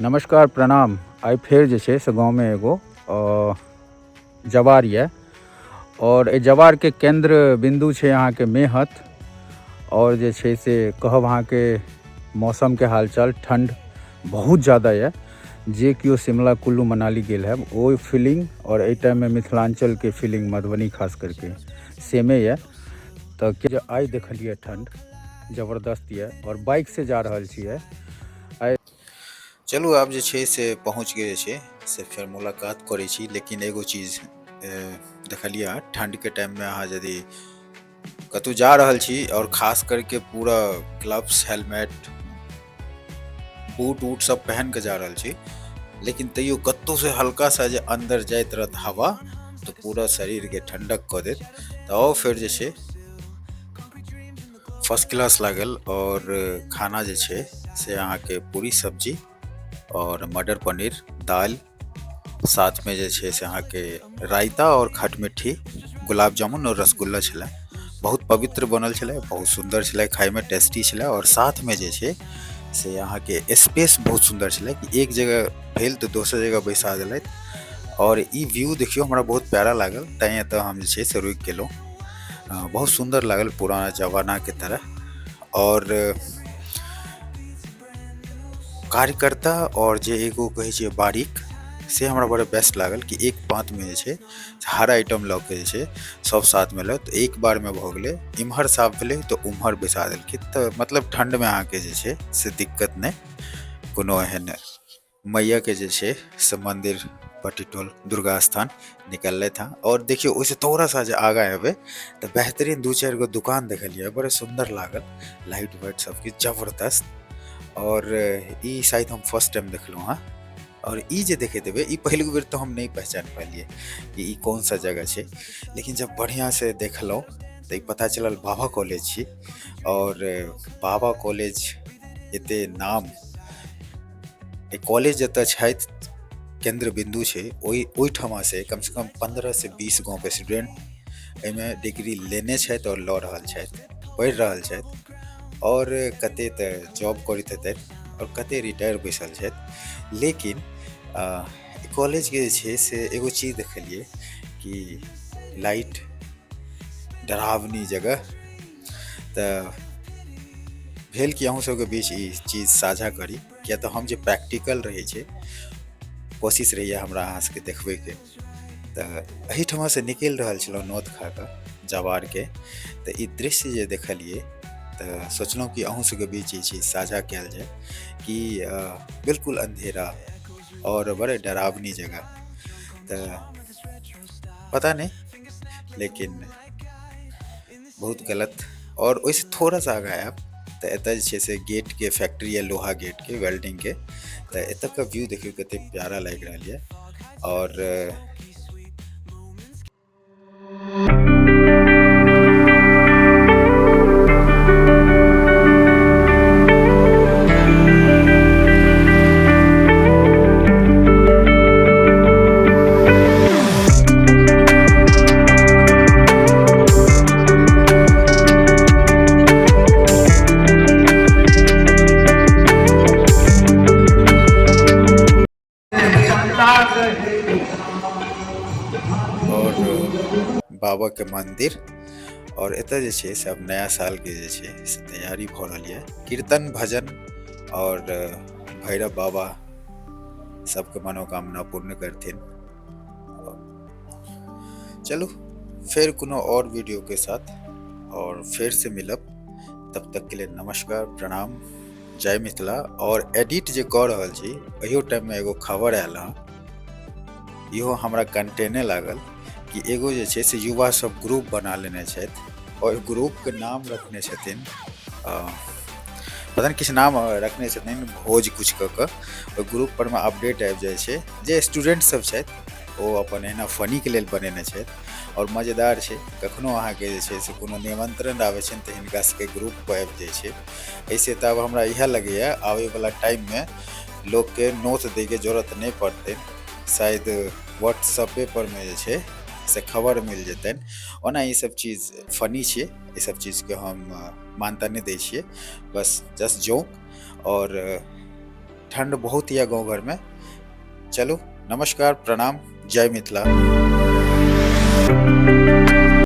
नमस्कार प्रणाम। आइ फेर जे छै से गाँवमे एगो जवार यऽ और एहि जवारके केन्द्र बिन्दु छै अहाँके मेहत। और जे छै से कहब अहाँके मौसमके हालचाल ठण्ड बहुत ज़्यादा यऽ। जे केओ शिमला कुल्लू मनाली गेल है ओ फीलिंग और एहि टाइममे मिथिलाञ्चलके फीलिंग मधुबनी खास करके सेमे यऽ। तऽ जे आइ देखलियै ठण्ड जबरदस्त यऽ और बाइक से जा रहल छियै आइ। चलू आब जे छै से पहुँच के जे छै से फेर मुलाकात करै छी। लेकिन एगो चीज देखलियै हँ, ठण्डके टाइममे अहाँ यदि कतहु जा रहल छी और खास करके पूरा ग्लव्स हेलमेट बूट वूट सब पहन के जा रहल छी, लेकिन तैयो कतहु से हल्का सा जे अंदर जाइत रहत हवा तऽ पूरा शरीरके ठण्डक कऽ देत। तऽ आउ फेर जे छै फर्स्ट क्लास लागल। और खाना जे छै से अहाँके पूरी सब्जी और मटर पनीर दालि, साथमे जे छै से अहाँके रायता और खट मिट्ठी, गुलाब जामुन और रसगुल्ला छलै। बहुत पवित्र बनल छलै, बहुत सुन्दर छलै, खाइमे टेस्टी छलै। और साथमे जे छै से अहाँके स्पेस बहुत सुन्दर छलै कि एक जगह भेल तऽ दोसर जगह बैसा देलथि। और ई व्यू देखियौ हमरा बहुत प्यारा लागल, तैँ एतऽ हम जे छै से रुकि गेलहुँ। बहुत सुन्दर लागल पुराना जमानाके तरह। और कार्यकर्ता और जे एगो कहै छै बारीक, से हमरा बड़ा बेस्ट लागल कि एक पाँतमे जे छै हर आइटम लऽ के जे छै सब साथमे लऽ, तऽ एक बारमे भऽ गेलै। इम्हर साफ भेलै तऽ उम्हर बैसा देलखिन, तऽ मतलब ठण्डमे अहाँके जे छै से दिक्कत नहि कोनो एहन। मैयाके जे छै से मन्दिर पट्टीटोल दुर्गा स्थान निकललथि हँ। और देखियौ ओहिसँ थोड़ा सा जे आगाँ एबै तऽ बेहतरीन 2-4 गो दुकान देखलियै, बड़ा सुन्दर लागल, लाइट वाइट सबकिछु जबरदस्त। और ई शायद हम फर्स्ट टाइम देखलहुँ हँ। और ई जे देखैत हेबै ई पहिलुक बेर तऽ हम नहि पहचान पालियै कि ई कौन सा जगह छै, लेकिन जब बढ़िआँसँ देखलहुँ तऽ ई पता चलल बाबा कॉलेज छी। और बाबा कॉलेज एते नाम, कॉलेज जतऽ छथि केन्द्र बिन्दु छै ओहिठमा से कम से कम 15 से 20 गाँवके स्टूडेंट एहिमे डिग्री लेने छथि और लऽ रहल छथि, पढ़ि रहल छथि। और कते तऽ जॉब करैत हेतथि और कते रिटायर बैसल छथि। लेकिन कॉलेजके जे छै से एगो चीज देखलियै कि लाइट डरावनी जगह, तऽ भेल कि अहूँ सबके बीच ई चीज साझा करी, किया तऽ हम जे प्रैक्टिकल रहै छै कोशिश रहैए हमरा अहाँ सबके देखबैके। तऽ एहिठमासँ निकलि रहल छलहुँ नोत खा कऽ जवारके, तऽ ई दृश्य जे देखलियै तऽ सोचलहुँ कि अहूँ सबके बीच ई चीज साझा कयल जाय कि बिल्कुल अंधेरा और बड़े डरावनी जगह। तऽ पता नहि, लेकिन बहुत गलत। और ओहिसँ थोड़ा सा आगाँ आयब तऽ एतऽ जे छै से गेटके फैक्ट्री यऽ, लोहा गेटके वेल्डिंगके। तऽ एतुका व्यू देखियौ कतेक प्यारा लागि रहल यऽ। और और बाबा के मंदिर और एतऽ जे छै से अब नया साल के जे छै से तैयारी भऽ रहल यऽ, कीर्तन भजन और भैरव बाबा सबके मनोकामना पूर्ण करथिन। चलू फिर कोनो और वीडियो के साथ और फिर से मिलब, तब तक के लिए नमस्कार, प्रणाम, जय मिथिला। और एडिट जे कऽ रहल छी एहियो टाइममे एगो खबर आयल हँ, इहो हमरा कंटेने लागल कि एगो जे छै से युवा सब ग्रुप बना लेने छथि और ग्रुपके नाम रखने छथिन, पता नहि किछु नाम रखने छथिन भोज कुछ कऽ कऽ। ओहि ग्रुप पर मे अपडेट आबि जाइ छै, जे स्टूडेंट सब छथि ओ अपन एहिना फनीके लेल बनेने छथि और मजेदार छै। कखनो अहाँके जे छै से कोनो निमंत्रण आबै छनि तऽ हिनका सबके ग्रुप पर आबि जाइ छै। एहिसँ तऽ आब हमरा इएह लगैए आबैवला टाइममे लोकके नोत दैके जरूरत नहि पड़तै, शायद व्हाट्सएपे पर मे जे छै से खबर मिल जेतनि। ओना ई सब चीज फनी छियै, ई सब चीजके हम मान्यता नहि दै छियै, बस जस्ट जोक। और ठण्ड बहुत यऽ गाँव घरमे। चलू, नमस्कार, प्रणाम, जय मिथिला।